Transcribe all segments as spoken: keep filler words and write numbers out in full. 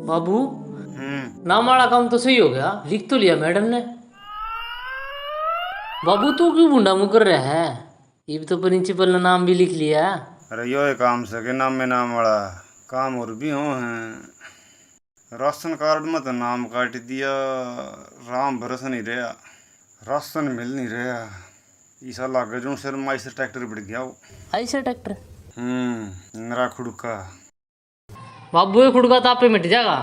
बाबू, हम्म। नाम वाला काम तो सही हो गया, लिख तो लिया मैडम ने। बाबू, तू क्यों भूंडा मुंह कर रहा है? इब तो प्रिंसिपल ने नाम भी लिख लिया। अरे, यो ही काम से के नाम में नाम वाला काम और भी हो हैं। राशन कार्ड में तो नाम काट दिया, राम भरोसे नहीं रहा। राशन मिल नहीं रहा। ईसा लागे जो सिर में आइसर ट्रैक्टर बिड़ गया हो। Eicher tractor? हम्म, नरा खुड़का। बाबू, ये खुड़का तो आपे मिट जाएगा।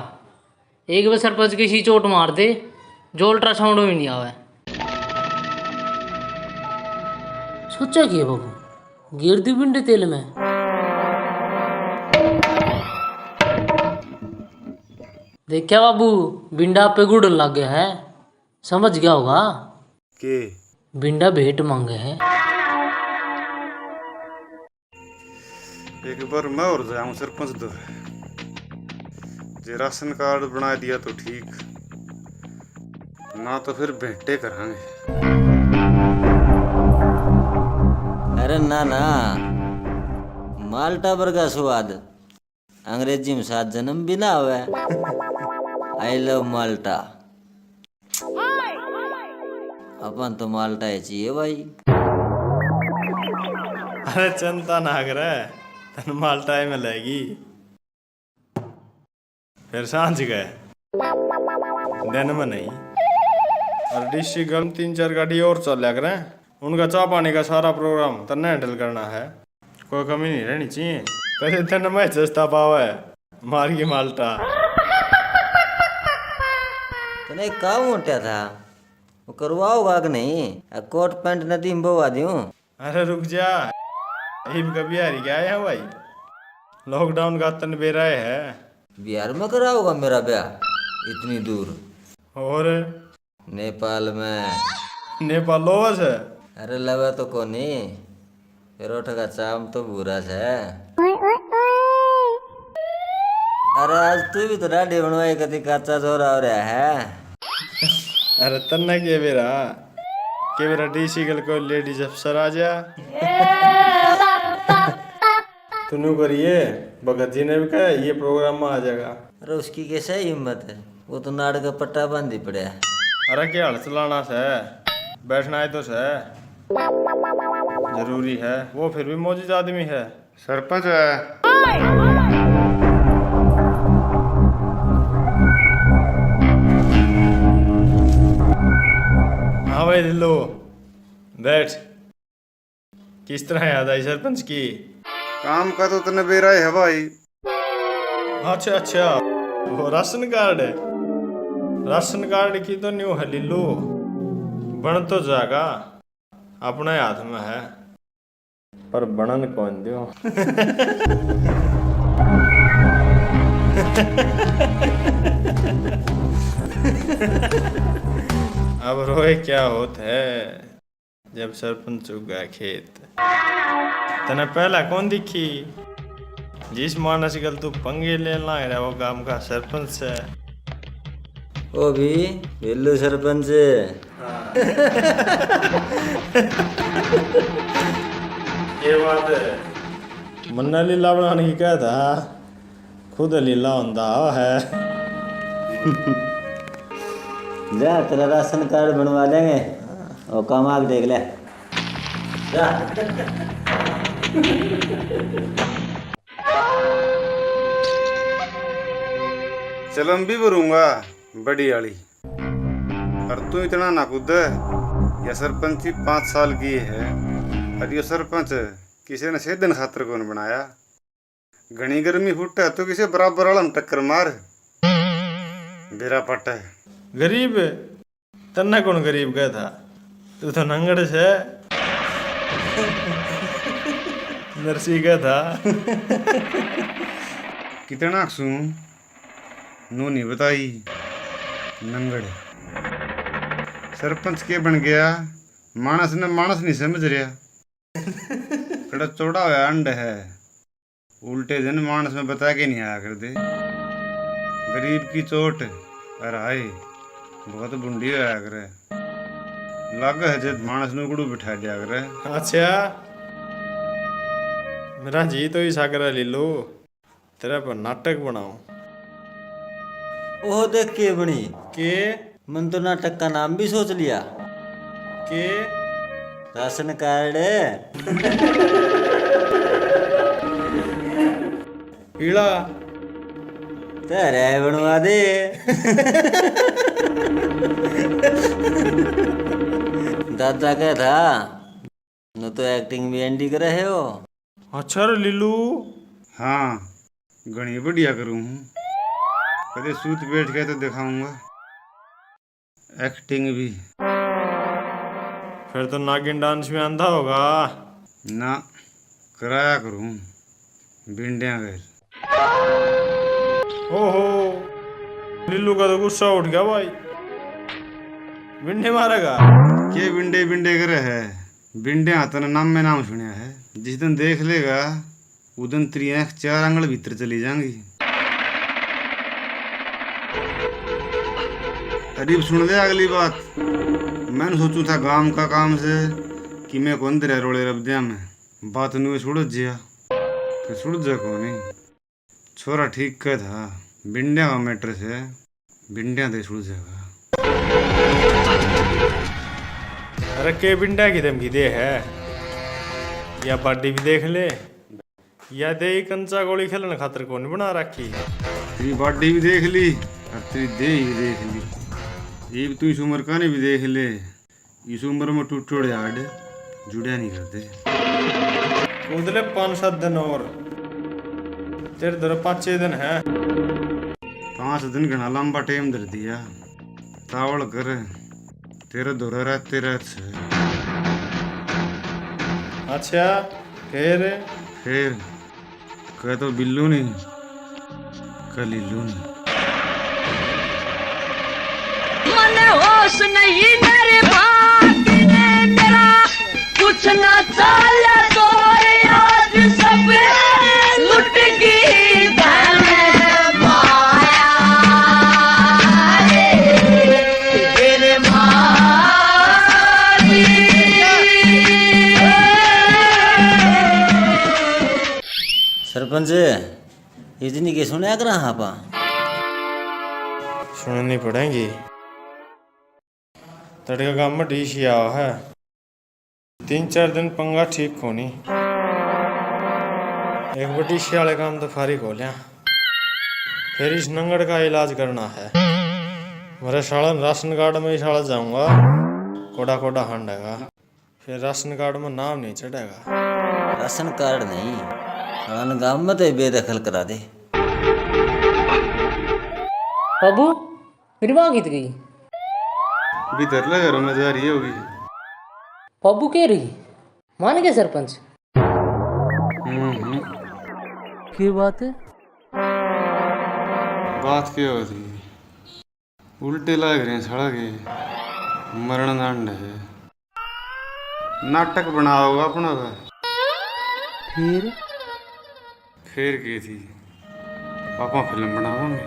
एक बार सरपंच की सी चोट मार दे, जो अल्ट्रासाउंड में नहीं आवे। सोचा की है बाबू, गिर दी बिंडे तेल में। देखा बाबू, बिंडा पे गुड़न लग गया है, समझ गया होगा। के? बिंडा भेंट मांगे है। एक बार मैं और जाऊं सरपंच दो, जे राशन कार्ड बना दिया तो ठीक, ना तो फिर भेंटे करांगे। अरे ना ना, माल्टा वर्गा स्वाद अंग्रेजी में सात जन्म भी ना आवे। I love माल्टा। अपन तो माल्टा ही चाहिए भाई। अरे चिंता ना करे, तन माल्टा ही मिलेगी। फिर सांझ गए, दिन में नहीं। और डीसी गल तीन चार गाड़ी और चल लिया करें, उनका चाह पानी का सारा प्रोग्राम तन्ने हैंडल करना है। कोई कमी नहीं रहनी चाहिए। कदे तन्ने मैं सस्ता पावे, मार की माल्टा। तने का मोटा था, वो करवाओगा कि नहीं? आ कोट पैंट नदी में बहा दूं। अरे रुक जा, इब कभी हारी गया है भाई, लॉकडाउन का तन बेरा है। बिहार में कराओगा मेरा ब्याह इतनी दूर? और नेपाल में। नेपाल लोवस है? अरे लवे तो कोनी, फिर उठ का चाम तो भूरा से। अरे आज तू भी तो दाढ़ी बनवाई, कति काचा छोरा हो रहा है। अरे तन्ने के बेरा, के बेरा डीसी गल कोई लेडीज अफसर आ जा। तू न्यू करिए, भगत जी ने भी कहा ये प्रोग्राम में आ जाएगा। अरे उसकी कैसे हिम्मत है, वो तो नाड़ का पट्टा बांधी पड़ा है। अरे के हाल चलाना से, बैठना ही तो से जरूरी है, वो फिर भी मौजिज आदमी है। सरपंच है। हाँ भाई लीलू, बैठ। किस तरह याद आई सरपंच की? काम का तो तने बेरा है भाई। अच्छा अच्छा, वो राशन कार्ड है। राशन कार्ड की तो न्यू है लीलू, बन तो जागा, अपने हाथ में है, पर बनन कौन दो? अब रोए क्या होत है, जब सरपंच उगा खेत। तने पहला कौन दिखी? जिस मानस गल तू पंगे लेन लाग रहा, वो गांव का सरपंच है। ओ भी बिल्लू सरपंच। हाँ। ये बात है। मन्ना लीला बनाने की कहा था, खुद लीला होंदा है। जा, तेरा राशन कार्ड बनवा लेंगे, और काम आग देख ले। जा। चलम भी भरूंगा बड़ी आली। और तू इतना ना कूद, या सरपंची पाँच साल की है, और यो सरपंच किसी ने छह दिन खातर कौन बनाया। घणी गर्मी फूटे तो किसी बराबर वाला में टक्कर मार। बेरा पाटे। गरीब? तन्ने कौन गरीब कहा था? तू तो नंगड़ से। नरसी कहा था। कितना सूं नू नहीं बताई। नंगड़ सरपंच के बन गया, मानस ने मानस नहीं समझ रहा। कड़ा चौड़ा होया अंड है, उल्टे दिन मानस में बता के नहीं आया कर दे। गरीब की चोट, अरे हाय, बहुत भुंडी होया करे। लागे है जब मानस ने उगड़ू बिठा दिया करे। अच्छा, मेरा जी तो इसा करे लीलू, तेरे पर नाटक बनाऊं। ओह देख के बनी। के? मन तो नाटक का नाम भी सोच लिया। के? Ration card. पीला। तेरे बनवा दे। दादा का था। नु तो एक्टिंग भी एंडी करे है हो। अच्छा रे लीलू। हाँ, घणी बढ़िया करूँ हूँ। कदे सूत बैठ के तो दिखाऊंगा एक्टिंग भी। फिर तो नागिन डांस भी आंदा होगा। ना, कराया करूँ बिंडिया गैल। ओहो, लीलू का तो गुस्सा उठ गया भाई। बिंडे मारेगा? के बिंडे बिंडे करे है? बिंडे हाथ ने नाम में नाम सुनिया है। जिस दिन देख लेगा, उस दिन तेरी आंख चार आंगल भीतर चली जाएंगी। अरे सुन ले अगली बात। मैंने सोचू था गांव का काम से कि मैं कौन तेरे रोले रब दिया में। बात नुए सुलझ जिया, फिर सुलझा कौन है? छोरा ठीक कह था, बिंडिया का मैटर से, बिंडिया दे सुलझेगा। अरे के बिंडिया की धमकी दे है? या बाडी भी देख ले, या दे ही कंचा गोली खेलने खातर कौन बना रखी? तेरी बाडी भी देख ली और तेरी देह भी देख ली, इब तू इस उम्र का ने भी देख ले। इस उम्र में टूटे हुए हाड जुड़या नहीं करते। कूद ले पाँच सात दिन और, तेरे धोरे पाँच छः दिन है। पाँच दिन घना लंबा टाइम धर दिया। तावल कर, तेरे धोरे रहते रहते। अच्छा, फिर? फिर? कह तो बिल्लू नहीं, कह लीलू नहीं। मन होश नहीं मेरे भाग ने मेरा, कुछ ना चाले तो आज सब लुट गई धन माया रे, तेरे मारी। सरपंच, इतनी के सुनया करा आपा? सुननी पड़ेगी। तड़के गांव में डीसी आया है। तीन चार दिन पंगा ठीक कोनी। एक बार डीसी वाले काम तो फारिग हो लिया। फिर इस नंगड़ का इलाज करना है। मेरे साला राशन कार्ड में ही साला जाऊंगा। कोड़ा कोड़ा हांडेगा। फिर राशन कार्ड में नाम नहीं चढ़ेगा। राशन कार्ड नहीं, थाने गांव में तो बेदखल करा दे। बाबू, मेरी माँ कित गई? भीतर ले घर में जा रही होगी। बाबू कह रही, मान गए सरपंच? हम्म, हम्म। की बात है? बात क्या हो रही? उल्टे लाग रहे हैं साला के, मरण दांड है। नाटक बनाओगा अपना का। फिर? फिर की थी, आपा फिल्म बनावांगे।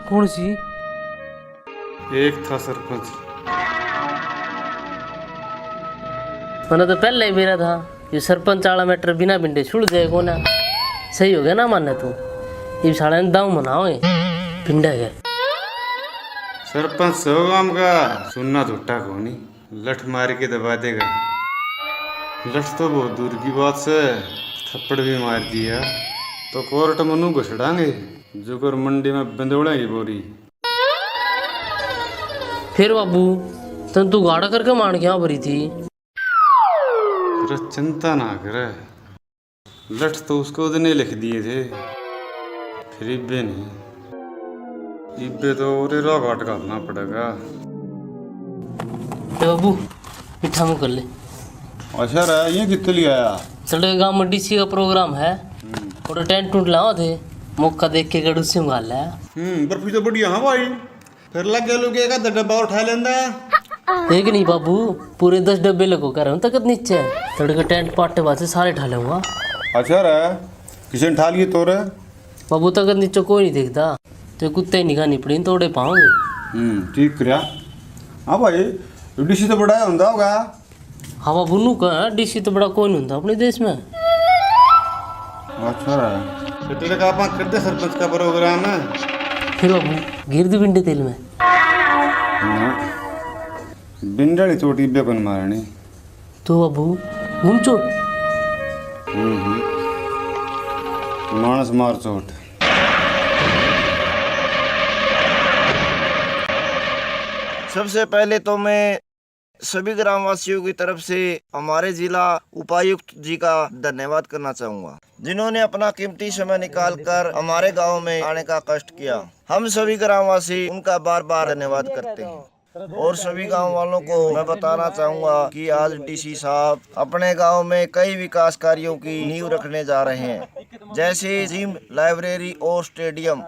कौन सी? एक था सरपंच। मैंने तो पहले ही बेरा था, ये सरपंच वाला मैटर बिना भिंडे छुड़ जाए कोना। सही हो गया ना माने तू, ये साले ने दाव मनाओ पिंडा के। सरपंच सौ गांव का, सुनना झूठा कोनी, लठ मार के दबा देगा। लठ तो बहुत दूर की बात से, थप्पड़ भी मार दिया तो कोर्ट में नू घुसड़ांगे, जुकर मंडी में बंदोड़े की बोरी। फिर बाबू, तन तू गाड़ा करके मान के यहाँ भरी थी? अरे चिंता ना करे, लठ तो उसको दिन ही लिख दिए थे, फिर इब्बे नहीं, इब्बे तो और राह घाट घालना पड़ेगा। ए बाबू, मीठा मुंह कर ले। अच्छा रे, ये कित्ते ले आया? चले गांव में डीसी का प्रोग्राम है, हम्म। और टेंट टूट लाओ थे, मौका देख के गड़ू से मंगा ले। हम्म, बर्फी तो बढ़िया है भाई। फिर लग गया लोग एक आधा डब्बा उठा लेंदा। एक नहीं बाबू, पूरे दस डब्बे लगो कर रहे हूँ तकत नीचे। तड़के टेंट पाटे बाचे सारे ठा लूंगा। अच्छा रे, किसी ने ठा लिए तोरे? बाबू तकत नीचे कोई नहीं देखता, तो कुत्ते ही निगाह नहीं पड़ी, तोड़े पाओगे। हम्म, ठीक करया। हाँ भाई, डीसी तो बड़ा होंदा होगा। हाँ बाबू, नू कह, डीसी तो बड़ा कोई नहीं होता अपने देश में। अच्छा, तो तेरे का आप करते सरपंच का प्रोग्राम है? फिर बाबू, गिर दी बिंडे तेल में। ना, बिंडे वाली चोटी बे कौन मारनी? तो बाबू, घूम चोट। हम्म, हम्म। मानस मार चोट। सबसे पहले तो मैं सभी ग्रामवासियों की तरफ से हमारे जिला उपायुक्त जी का धन्यवाद करना चाहूँगा, जिन्होंने अपना कीमती समय निकालकर हमारे गांव में आने का कष्ट किया। हम सभी ग्रामवासी उनका बार-बार धन्यवाद करते हैं। और सभी गांव वालों को मैं बताना चाहूँगा कि आज डीसी साहब अपने गांव में कई विकास कार्यों की नींव रखने जा रहे हैं, जैसे जिम, लाइब्रेरी और स्टेडियम।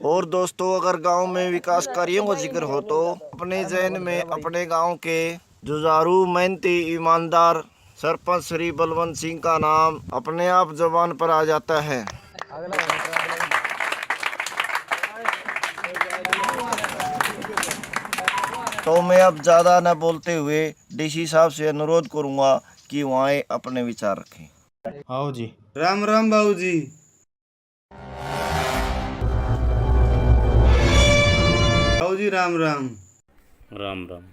और दोस्तों, अगर गांव में विकास कार्यों का जिक्र हो, तो अपने जहन में अपने गांव के जुझारू, मेहनती, ईमानदार सरपंच श्री बलवंत सिंह का नाम अपने आप जबान पर आ जाता है। तो मैं अब ज़्यादा न बोलते हुए डीसी साहब से अनुरोध करूँगा कि वह अपने विचार रखें। आओ जी। राम राम बाबू जी। बाबू जी, राम राम। राम राम।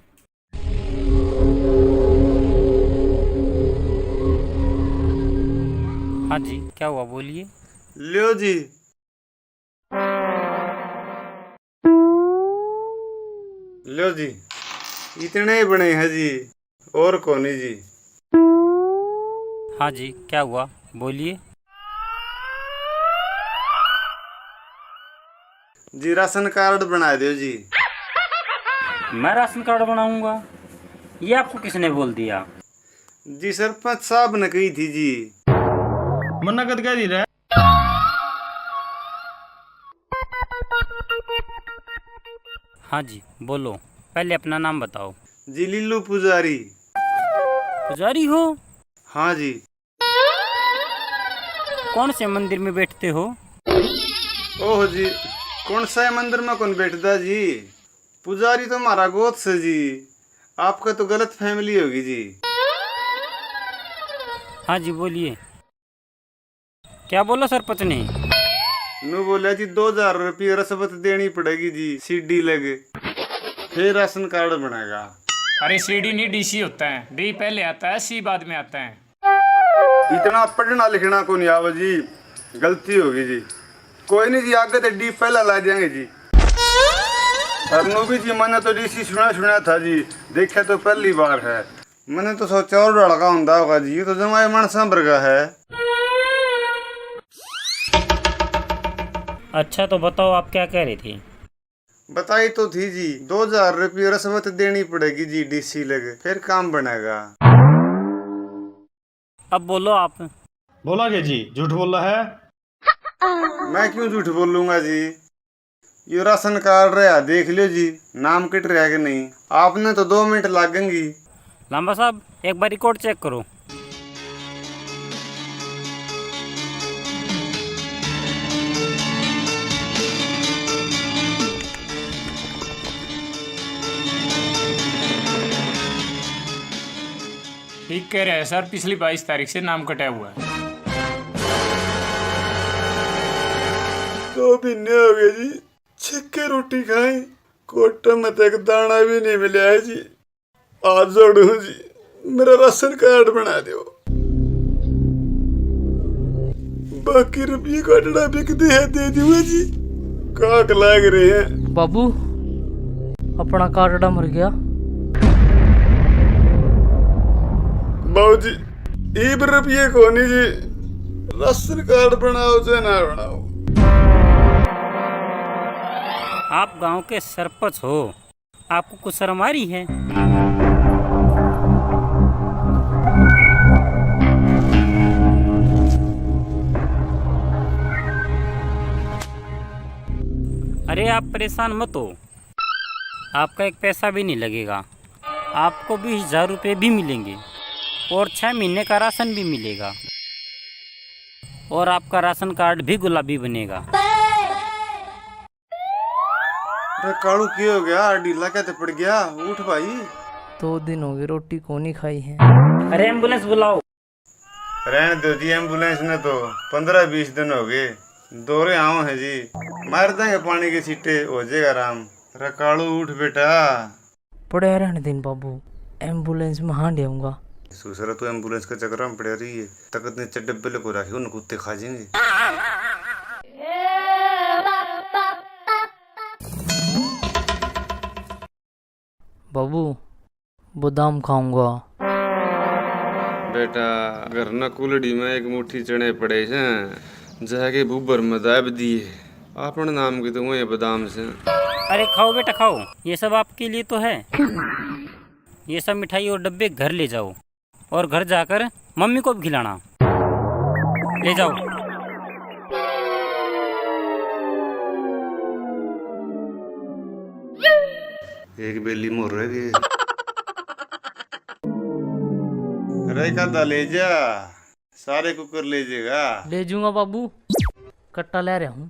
हाँ जी, क्या हुआ, बोलिए। ल्यो जी, ल्यो जी, इतने ही बने हैं जी, और कोनी जी। हाँ जी, क्या हुआ, बोलिए। जी, राशन कार्ड बना दो जी। मैं राशन कार्ड बनाऊंगा? ये आपको किसने बोल दिया? जी, सरपंच साहब ने कही थी जी। मन्ना कद कह दी रे? हाँ जी, बोलो, पहले अपना नाम बताओ। जी, लीलू पुजारी। पुजारी हो? हाँ जी। कौन से मंदिर में बैठते हो? ओह जी, कौन सा मंदिर में कौन बैठता जी? पुजारी तो हमारा गोत से जी। आपका तो गलत फैमिली होगी जी। हाँ जी, बोलिए। क्या बोला सरपंच ने? नू बोला जी, दो हजार रुपये रिश्वत देनी पड़ेगी जी, सीढ़ी लग, फिर राशन कार्ड बनेगा। अरे, सीढ़ी नहीं, डीसी होता है। डी पहले आता है, सी बाद में आता है। इतना पढ़ना लिखना को नहीं आवे जी, गलती होगी जी। कोई नहीं जी, आगे तो डी पहला ला देंगे जी। और नू भी जी, मैंने तो डीसी सुना सुना था जी, देखा तो पहली बार है। मैंने तो सोचा और ढाल का होंदा होगा जी, ये तो जमाए मानसा वर्गा है। अच्छा, तो बताओ, आप क्या कह रहे थे? बताई तो थी जी, दो हजार रुपये रिश्वत देनी पड़ेगी जी, डीसी लग, फिर काम बनेगा। अब बोलो आप। बोला के जी, झूठ बोला है? मैं क्यों झूठ बोलूंगा जी? यो राशन कार्ड रहा, देख लियो जी, नाम कट रहा कि नहीं। आपने तो दो मिनट लागेंगी। लांबा साहब, एक बार रिकॉर्ड चेक करो। ठीक कह रहे हैं सर, पिछली बाईस तारीख से नाम कटा हुआ है। दो महीने हो गए जी, छक्के रोटी खाए, कोटे में तो एक दाना भी नहीं मिला है जी। हाथ जोड़ू जी, मेरा राशन कार्ड बना दो। बाकी रुपये काटड़ा बिकते हैं, दे दूंगा जी। काक लाग रहे हैं। बाबू, अपना काटड़ा मर गया। बाबू जी, ईब रुपये कोनी जी। राशन कार्ड बनाओ चाहे ना बनाओ। आप गांव के सरपंच हो, आपको कुछ शर्म आ रही है? अरे, आप परेशान मत हो, आपका एक पैसा भी नहीं लगेगा, आपको बीस हजार रुपये भी मिलेंगे और छः महीने का राशन भी मिलेगा और आपका राशन कार्ड भी गुलाबी बनेगा। अरे कालू, के हो गया? ढीला कैसे पड़ गया? उठ भाई। दो दिन हो गए, रोटी कोनी खाई है। अरे एम्बुलेंस बुलाओ। रहन दो जी, एम्बुलेंस ने तो पन्द्रह बीस दिन हो गए, दौरे आओ हैं जी, मार देंगे पानी के छींटे, हो जाएगा आराम। रे कालू, उठ बेटा। पड़े रहने दिन बाबू, एम्बुलेंस में हांड आऊंगा। सुसरा, तू एम्बुलेंस के चक्कर में पड़े रही है, तकत ने चड्डे बिल को राखी, उन कुत्ते खा जाएंगे। बाबू, बादाम खाऊंगा। बेटा, घर ना कुलड़ी में एक मुट्ठी चने पड़े हैं, जाके बुबर में दाब दिए। अपने नाम के तो वही बादाम से। अरे खाओ बेटा, खाओ, ये सब आपके लिए तो है। ये सब मिठाई और डब्बे घर ले जाओ और घर जाकर मम्मी को भी खिलाना। ले जाओ। एक बेली मोर रह गई। अरे, एक आधा ले जा, सारे कुकर ले जाएगा। ले जाऊंगा बाबू, कट्टा ले रहा हूँ।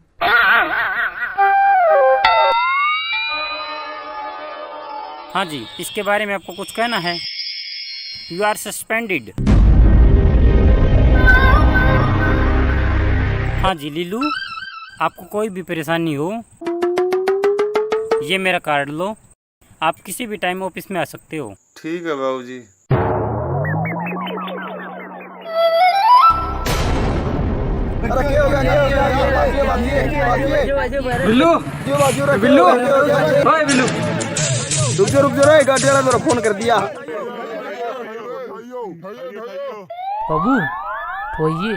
हाँ जी, इसके बारे में आपको कुछ कहना है? You are suspended। हाँ जी लीलू, आपको कोई भी परेशानी हो, ये मेरा कार्ड लो, आप किसी भी टाइम ऑफिस में आ सकते हो। ठीक है बाबूजी। अरे, क्या हो गया, क्या हो गया, क्या हो गया? बिल्लू, बिल्लू, ओए बिल्लू। रुक जा, रुक जा रे, गाड़ी वाला मेरा फोन कर दिया। बाबू, ठोइए।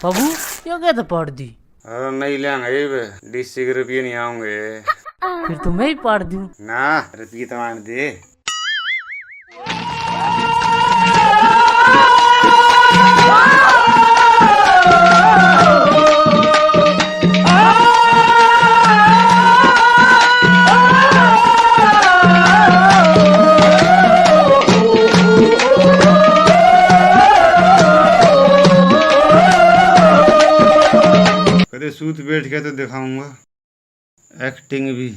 बाबू, यो क्या तो पाड़ दी? अरे नहीं लेंगे, ये डीसी के रुपये नहीं आऊंगे। फिर तो मैं ही पाड़ दूं। ना, रुपये तो आने दे। कदे सूत बैठ के तो दिखाऊंगा एक्टिंग भी।